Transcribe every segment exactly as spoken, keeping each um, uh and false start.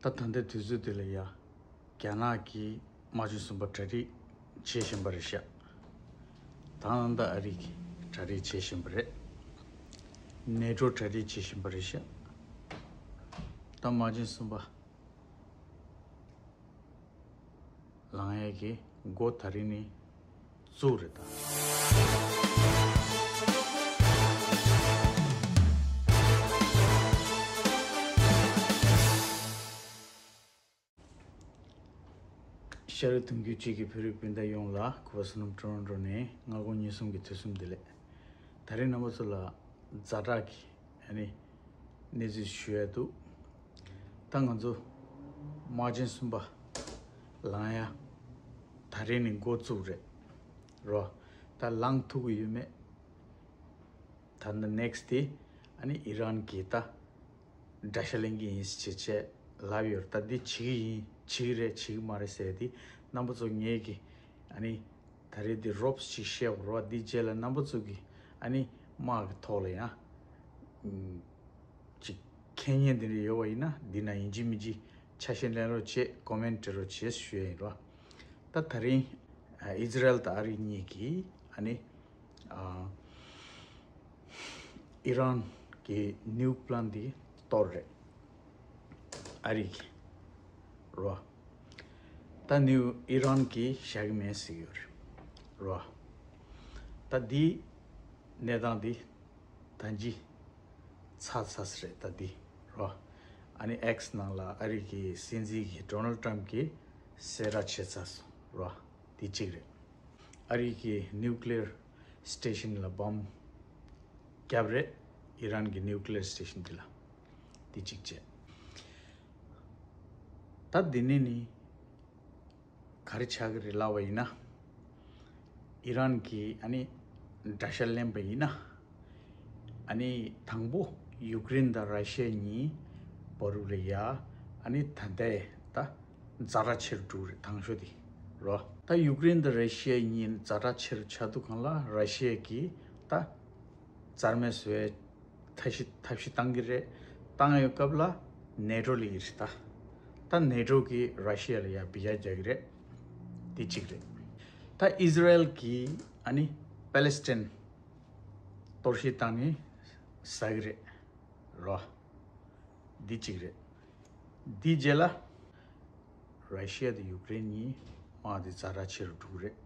ད་ད་ལྟའི་དུས་ཚོད་འདི་ལ་ཡ། རྒྱ་ནག་གིས་དམག་ཆེན་གསུམ་པ་གྲ་སྒྲིག་བྱེད་བཞིན་པ་རེད་ཤག་ད་ད་ལྟ་ཨ་རི་གིས་གྲ་སྒྲིག་བྱེད་བཞིན་པ་རེད། ནེ་ཊོ་གྲ་སྒྲིག་བྱེད་བཞིན་པ་རེད་ཤག་ད་དམག་ཆེན་གསུམ་པ་ལངས་ཡས་ཀྱི་འགོ་ད་རིང་ནས་བཙུགས་རེད་ད། ཤ་རུ་དུང་རྒྱུད་གཅིག་གི་བོད་རིགས་སྤུན་ཟླ་ཡོངས་ལ་གུས་པ་བསོད་ནམས་ཀྲོ་རོན་ཀྲོ་ནས་སྔ་དགོང་ཉིན་གསུམ་གྱི་དུས་གསུམ་བདེ་ལེགས། ད་རིང་རྣམ་པ་ཚོ་ལ་ཛ་དྲག་གི་ཨ་ནི་གནས་ཚུལ་ཞུ་ཡ་འདུག་ད་ང་ཚོ་དམག་ཆེན་གསུམ་པ་ལངས་ཡ་ད་རིང་ནས་འགོ་བཙུགས་རེད་རོ། ད་ལངས་ཐུབ་ཀྱི་ཡོད་མེད། ད་ནི་ནེག་སི་དེ་ཨ་ནི་ཨི་རན་གྱིས་ད་དགྲ་ཤ་ལེན་གྱི་ཡིན་ཟེར་བྱས་ལབ་ཡོད་རེད། ད་འདི་བྱེད་ཀྱི་ཡིན་བྱེད་ཀྱི་རེད་བྱེད་ཀྱི་མ་རེད་ཟེར་དེ་རྣམ་པ་ཚོ་ངེད་ཀྱི་ཨ་ནི་ད་རེས་འདི་རོབ་ཅིག་བཤད་དགོས་རེད་བ། འདི་རྗེས་ལ་རྣམ་པ་ཚོ་གི་ཨ་ནི་དམག་གི་ཐོག་ལ་ཡང་ཅིག་མཁྱེན་མཁན་དེ་འདྲ་ཡོད་པ་ཡིན་ན་འདི་ན་ཡིན་གཅིག་མིན་གཅིག་ཆ་ཤས་ལེན་རོགས་བྱེད། ཀོ་མེན་ཊི་སྤྲད་རོགས་བྱེད་ཞུ་ཡ་ཡིན་རོ། ད་ད་རིང་ཨི་ཛི་རལ་དང་ཨ་རི་གཉིས་ཀྱིས་ཨ་ནི་ཨ་ཨི་རན་གྱི་ནིའུ་པི་ལན་དེ་གཏོར་རེད། ཨ་རི་གི་རོ། ད་ནིའུ་ཨི་རན་གྱིས་བཞག་གི་མེད་ཟེར་གྱི་ཡོད་རེད་རོ། ད་འདི་གནས་སྟངས་འདི་ད་ཅི་ཚར་ཚར་ས་རེད་ད་འདི་རོ། ཨ་ནི་ཨེག་སི་ནང་ལ་ཨ་རི་གི་སྲིད་འཛིན་གྱི་ཌོ་ནལ་ཊམ་གྱིས་གསལ་བསྒྲགས་བྱས་ཚར་སོང་རོ། འདི་གཅིག་རེད། ཨ་རི་གི་ནིའུ་ཀི་ལི་ཡར་སི་ཊེ་ཤན་ལ་བོམ་བརྒྱབ་རེད། ཨི་རན་གྱི་ནིའུ་ཀི་ལི་ཡར་སི་ཊེ་ཤན་འདི་ལ། འདི་གཅིག་བྱས། ད་འདི་ནས་ནི་ག་རེ་ཆགས་ཀྱི་རེད་ལབ་པ་ཡིན་ན། ཨི་རན་གྱིས་ཨ་ནི་དགྲ་ཤ་ལེན་པ་ཡིན་ན། ཨ་ནི་དང་པོ་ཡུཀ་རེན་དང་ར་ཤི་ཡ་གཉིས་བར་དུ་ལ་ཡ་ཨ་ནི་ད་ལྟའི་ད་ཛ་དྲག་ཆེ་རུ་འགྲོ་གི་རེད། དང་ཤོས་དེ་རོ། ད་ཡུཀ་རེན་དང་ར་ཤི་ཡ་གཉིས་ཛ་དྲག་ཆེ་རུ་ཆགས་དུས་སྒང་ལ་ར་ཤི་ཡ་གིས་ད་རྩ་མེད་བཟོ་ཡའི་ཐབས་ཤེས་ཐབས་ཤེས་བཏང་གི་རེད། བཏང་ཡོད་སྐབས་ལ་ནེ་ཊོ་ལ་ཡི་རེད་ད། ད་ནེ་ཊོ་གིས་ར་ཤི་ཡ་ལ་ཡ་འབུད་རྒྱག་རྒྱག་གི་རེད། འདི་གཅིག་རེད། ད་ཨི་ཛི་རལ་གྱིས་ཨ་ནི་པེ་ལེ་སི་ཐན་གཏོར་བཤིག་བཏང་ནས་ཟ་གི་རེད་རོ། འདི་གཅིག་རེད། འདི་རྗེས་ལ་ར་ཤི་ཡ་དང་ཡུཀ་རེན་གཉིས་དམག་འདི་ཛ་དྲག་ཆེ་རུ་འགྲོ་གི་རེད།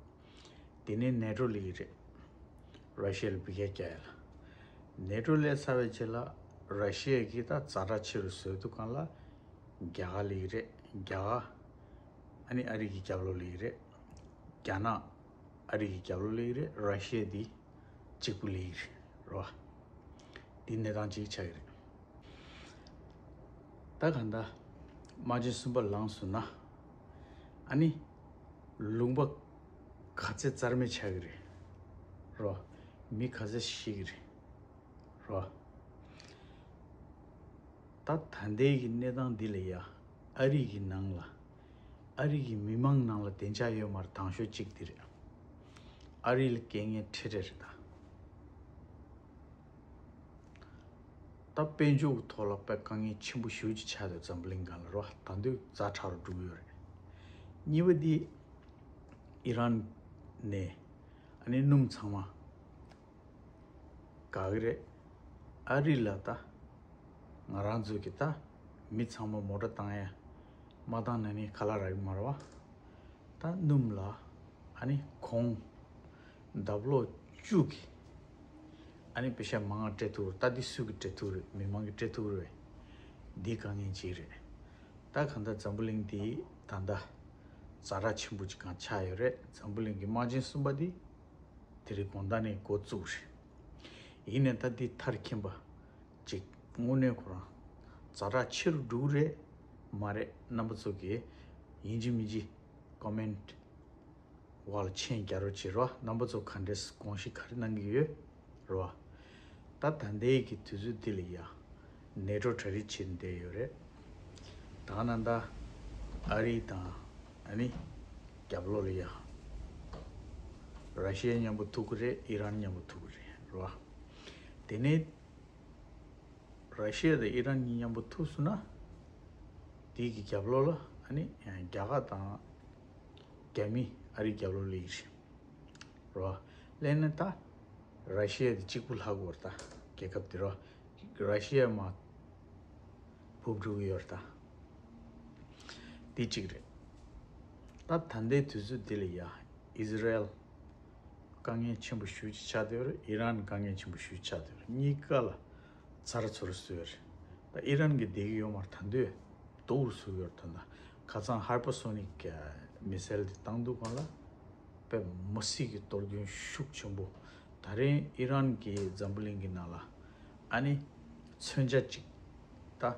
དེ་ནས་ནེ་ཊོ་ལ་ཡི་རེད། ར་ཤི་ཡ་ལ་འབུད་རྒྱག་རྒྱག་ཡ་ལ། ནེ་ཊོ་ལ་ཚར་བའི་རྗེས་ལ་ར་ཤི་ཡ་གིས་ད་ཛ་དྲག་ཆེ་རུ་བཟོས་དུས་སྒང་ལ་རྒྱ་གར་ལ་ཡི་རེད། རྒྱ་གར་ཨ་ནི་ཨ་རི་གི་རྒྱབ་ལོགས་ལ་ཡི་རེད། རྒྱ་ནག་ཨ་རི་གི་རྒྱབ་ལོགས་ལ་ཡི་རེད། ར་ཤི་ཡ་འདི་གཅིག་པུ་ལ་ཡི་རེད་རོ། འདི་གནས་སྟངས་གཅིག་ཆགས་ཀྱི་རེད། ད་གང་ལྟར་དམག་ཆེན་གསུམ་པ་ལངས་སོང་ན་ཨ་ནི་ལུང་པ་ག་ཚད་རྩ་མེད་ཆགས་ཀྱི་རེད་རོ། མི་ག་ཚད་ཤི་གི་རེད་རོ། ད་ད་ལྟའི་གི་གནས་སྟངས་འདི་ལ་ཡ་ཨ་རི་གི་ནང་ལ་ཨ་རི་གི་མི་མང་ནང་ལ་བདེ་འཇགས་ཡོད་མ་རེད། དང་ཤོས་གཅིག་འདི་རེད། ཨ་རི་ལ་རྐྱེན་ངན་འཕྲད་འཕྲད་རེད་ད། ད་དཔལ་འབྱོར་གྱི་ཐོག་ལ་དཔེ་དཀའ་ངལ་ཆེན་པོ་ཞེ་པོ་ཅིག་ཆགས་འདུག་འཛམ་བུ་གླིང་སྒང་ལ་རོ། ད་དུང་ཛ་དྲག་རུ་འགྲོ་གི་ཡོད་རེད། གཉིས་པ་འདི་ཨི་རན་ནས་ཨ་ནི་སྣུམ་ཚང་མ་དགའ་གི་རེད། ཨ་རི་ལ་ད་ང་རང་ཚོ་གི་ད་མི་ཚང་མ་མོ་ཊ་བཏང་ཡ་མ་བཏང་ན་ནི་ཁ་ལག་རག་གི་མ་རེད་བ། ད་སྣུམ་ལ་ཨ་ནི་གོང་ལྡབ་ལོག་བཅུ་གི་ཨ་ནི་པེ་ཤ་མང་ང་སྤྲད་ཐུབ་རེད། ད་འདི་སུ་གི་སྤྲད་ཐུབ་རེད། མི་མང་གི་སྤྲད་ཐུབ་རེད། འདི་དཀའ་ངལ་ཅིག་རེད། ད་གང་ལྟར་འཛམ་བུ་གླིང་འདི་ད་ལྟ་ཛ་དྲག་ཆེན་པོ་ཅིག་སྒང་ཆགས་ཡོད་རེད། འཛམ་བུ་གླིང་གི་དམག་ཆེན་གསུམ་པ་འདི་དེ་རིང་དགོང་དག་ནས་འགོ་བཙུགས་རེད། ཡིན་ནའི་ད་འདི་མཐར་ཕྱིན་པ་ཅིག་དངོས་གནས་ཁོ་རང་ཛ་དྲག་ཆེ་རུ་འགྲོ་གི་རེད་མ་རེད། རྣམ་པ་ཚོ་གིས་ཡིན་གཅིག་མིན་གཅིག་ཀོ་མེན་ཊི་འོག་ལ་མཆན་རྒྱག་རོགས་བྱེད་རོགས། རྣམ་པ་ཚོ་ག་འདྲས་དགོངས་གཞི་ག་རེ་གནང་གི་ཡོད་རོགས། ད་ད་ལྟའི་གི་དུས་ཚོད་འདི་ལ་ཡ་ནེ་ཊོ་གྲ་སྒྲིག་བྱེད་བསྡད་ཡོད་རེད། ད་ནང་ད་ཨ་རི་དང་ཨ་ནི་རྒྱབ་ལོགས་ལ་ཡ་ར་ཤི་ཡ་མཉམ་པོ་ཐུག་གི་རེད། ཨི་རན་མཉམ་པོ་ཐུག་གི་རེད་རོ། དེ་ནས་ར་ཤི་ཡ་དང་ཨི་རན་གཉིས་མཉམ་པོ་ཐུག་སོང་ན་ དེའི་གི་རྒྱབ་ལོགས་ལ་ཨ་ནི་རྒྱ་གར་དང་རྒྱ་མི་ཨ་རིའི་རྒྱབ་ལོགས་ལ་ཡིན་རེད་རོ། ལས་ནི་ད་ར་ཤི་ཡ་དེ་གཅིག་པུ་ལྷག་གོ་ར། ད་རྒྱལ་ཁབ་དེ་རོ། ར་ཤི་ཡ་མ་ཕུབ་འགྲོ་གི་ཡོད་རེད་ད། དེ་གཅིག་རེད། ད་ད་ལྟའི་དུས་ཚོད་འདི་ལ་ཡ་ཨི་ཟི་རལ་དཀའ་ངལ་ཆེན་པོ་ཞེ་ཅིག་ཆགས་བསྡད་ཡོད་རེད། ཨི་རན་དཀའ་ངལ་ཆེན་པོ་ཞེ་ཅིག་ཆགས་བསྡད་ཡོད་རེད། གཉིས་ཀ་ལ་ཚར་ཚུར་བཟོས་རེད། ད་ཨི་རན་གྱི་བསྡད་ཀྱི་ཡོད་མ་རེད། ད་དུང་ཏོག་བཟོ་གི་ཡོད་རེད། ད་ཁ་སང་ཧའི་པར་སོ་ནིག་མི་སེལ་དེ་བཏང་དུས་སྒང་ལ་དཔེ་མི་སྲིད་ཀྱི་གཏོར་སྐྱོན་ཤུགས་ཆེན་པོ། ད་རིང་ཨི་རན་གྱི་འཛམ་བུ་གླིང་གི་ནང་ལ་ཨ་ནི་མཚོན་ཆ་ཅིག་ད་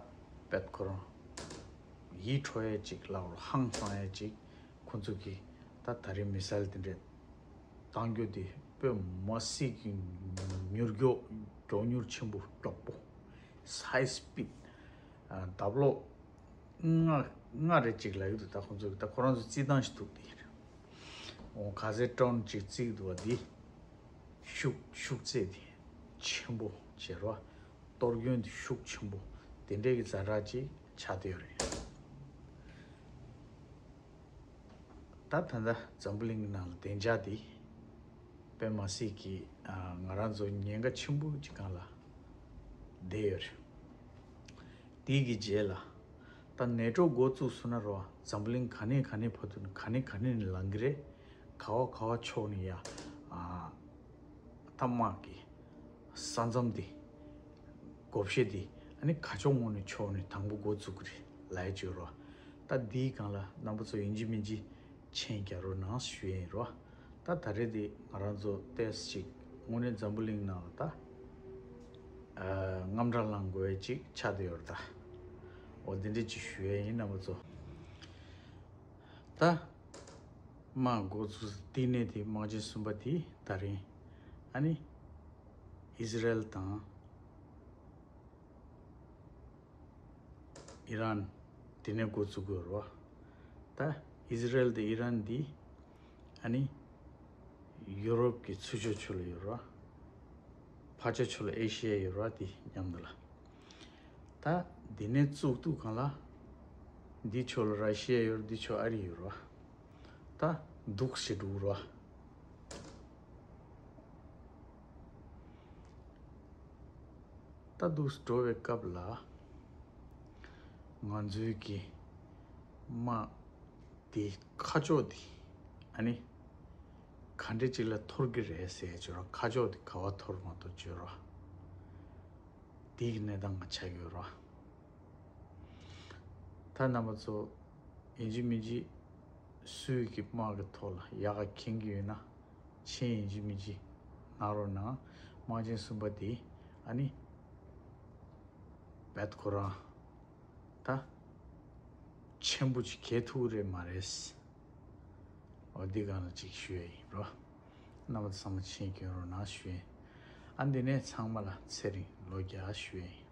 དཔེ་ཁོ་རང་ཡིད་འཕྲོག་ཡས་ཅིག་ལབ་རོ། ཧང་སང་ཡས་ཅིག་ཁོ་ཚོ་གིས་ད་ད་རིང་མི་སེལ་དེ་འདྲས་བཏང་རྒྱུ་དེ་དཔེ་མི་སྲིད་ཀྱི་མྱུར་མགྱོགས། མགྱོགས་མྱུར་ཆེན་པོ། མགྱོགས་པོ། ཧའི་སི་པིཌ། ཨ། འདབ་ལོག་ལྔ་ལྔ་རེ་ཅིག་ལབ་ཀྱི་འདུག་ད་ཁོ་ཚོ་གིས་ད་ཁོ་རང་ཚོ་རྩིས་སྟངས་ཤིག་འདུག་དེ་རེད། འོ། ག་ཚད་ཌོན་ཅིག་རྩིས་ཀྱི་འདུག་བ། འདི་ཤུགས་ཤུགས་ཚད་དེ་ཆེན་པོ་བྱས་རོ། གཏོར་སྐྱོན་དེ་ཤུགས་ཆེན་པོ་དེ་འདྲས་ཀྱི་ཛ་དྲག་ཅིག་ཆགས་བསྡད་ཡོད་རེད། ད་ད་ལྟ་འཛམ་བུ་གླིང་གི་ནང་ལ་བདེ་འཇགས་དེ་དཔེ་མི་སྲིད་ཀྱི། ཨ། ང་རང་ཚོ་ཉེན་ཁ་ཆེན་པོ་ཅིག་སྒང་ལ་བསྡད་ཡོད་རེད། དེའི་གི་རྗེས་ལ་ད་ནེ་ཊོ་འགོ་བཙུགས་སོང་ན་རོ། འཛམ་བུ་གླིང་ག་ནས་ག་ནས་བར་དུ་ནས་ག་ནས་ག་ནས་ནས་ལངས་ཀྱི་རེད། ག་བ་ག་བ་ཕྱོགས་ནས་ཡ། ཨ། ད་དམག་གི་ས་མཚམས་དེ། བགོ་བཤའ་དེ་ཨ་ནི་ག་ཕྱོགས་ངོས་ནས་ཕྱོགས་ནས་དང་པོ་འགོ་བཙུགས་ཀྱི་རེད་ལབ་ཡས་ཅིག་ཡོད་རོ། ད་འདིའི་སྒང་ལ་རྣམ་པ་ཚོ་ཡིན་གཅིག་མིན་གཅིག་མཆན་རྒྱག་རོགས་གནང་ཞུ་ཡས་ཡིན་རོ། ད་ད་རེས་དེ་ང་རང་ཚོ་ཏོག་ཙམ་ཅིག་དངོས་གནས་འཛམ་བུ་གླིང་ནང་ལ་ད། ཨ། དངངས་སྐྲག་ལངས་དགོས་ཡས་ཅིག་ཆགས་བསྡད་ཡོད་རེད་ད། འོ། འདི་འདྲས་ཅིག་ཞུ་ཡས་ཡིན། རྣམ་པ་ཚོ། ད་དམག་འགོ་བཙུགས་བསྡད་ནས་དེ་དམག་ཆེན་གསུམ་པ་དེ་ད་རིང་ཨ་ནི་ཨི་ཟི་རལ་དང་ཨི་རན་དེ་ནས་འགོ་བཙུགས་ཡོད་རེད་བ། ད་ཨི་ཟི་རལ་དང་ཨི་རན་འདི་ཨ་ནི་ཡུ་རོབ་ཀྱི་ཚུར་ཕྱོགས་ཕྱོགས་ལ་ཡོད་རེད་བ། ཕར་ཕྱོགས་ཕྱོགས་ལ་ཨེ་ཤི་ཡ་ཡོད་རེད་བ། དེ་མཉམ་དུ་ལ། ད་འདི་ནས་བཙུགས་དུས་སྒང་ལ་འདི་ཕྱོགས་ལ་ར་ཤི་ཡ་ཡོད་རེད། འདི་ཕྱོགས་ཨ་རི་ཡོད་རེད་བ། ད་འདུག་སེ་འགྲོ་ར། ད་འདུག་སེ་འགྲོ་བའི་སྐབས་ལ་ང་ཚོའི་གི་དམག་དེ་ཁ་ཕྱོགས་དེ་ཨ་ནི་ག་འདྲ་ཅིག་ལ་འཐོར་གི་རེད་ཟེར་བྱོས་ར། ཁ་ཕྱོགས་དེ་ག་བ་འཐོར་མ་འཐོར་བྱོས་ར། དེའི་གནས་སྟངས་ང་ཆགས་ཡོད་ར། ད་རྣམ་པ་ཚོ་ཡིན་གཅིག་མིན་གཅིག་སུའི་གི་དམག་གི་ཐོག་ལ་ཡག་ག་མཁྱེན་གི་ཡོད་ན་མཆན་ཡིན་གཅིག་མིན་གཅིག་གནང་རོགས་གནང་། དམག་ཆེན་གསུམ་པ་དེ་ཨ་ནི་བེད་ཁོ་རང་ད་ཆེན་པོ་ཅིག་གས་ཐུབ་རེད་མ་རེད། འོ། འདི་སྒང་ལ་ཅིག་ཞུ་ཡས་ཡིན་རོ། རྣམ་པ་ཚང་མ་མཆན་སྐྱོན་རོགས་གནང་ཞུ་ཡས་ཡིན། ཨ། འདི་ནས་ཚང་མ་ལ་ཚེ་རིང་ལོ་བརྒྱ་ཞུ་ཡས་ཡིན།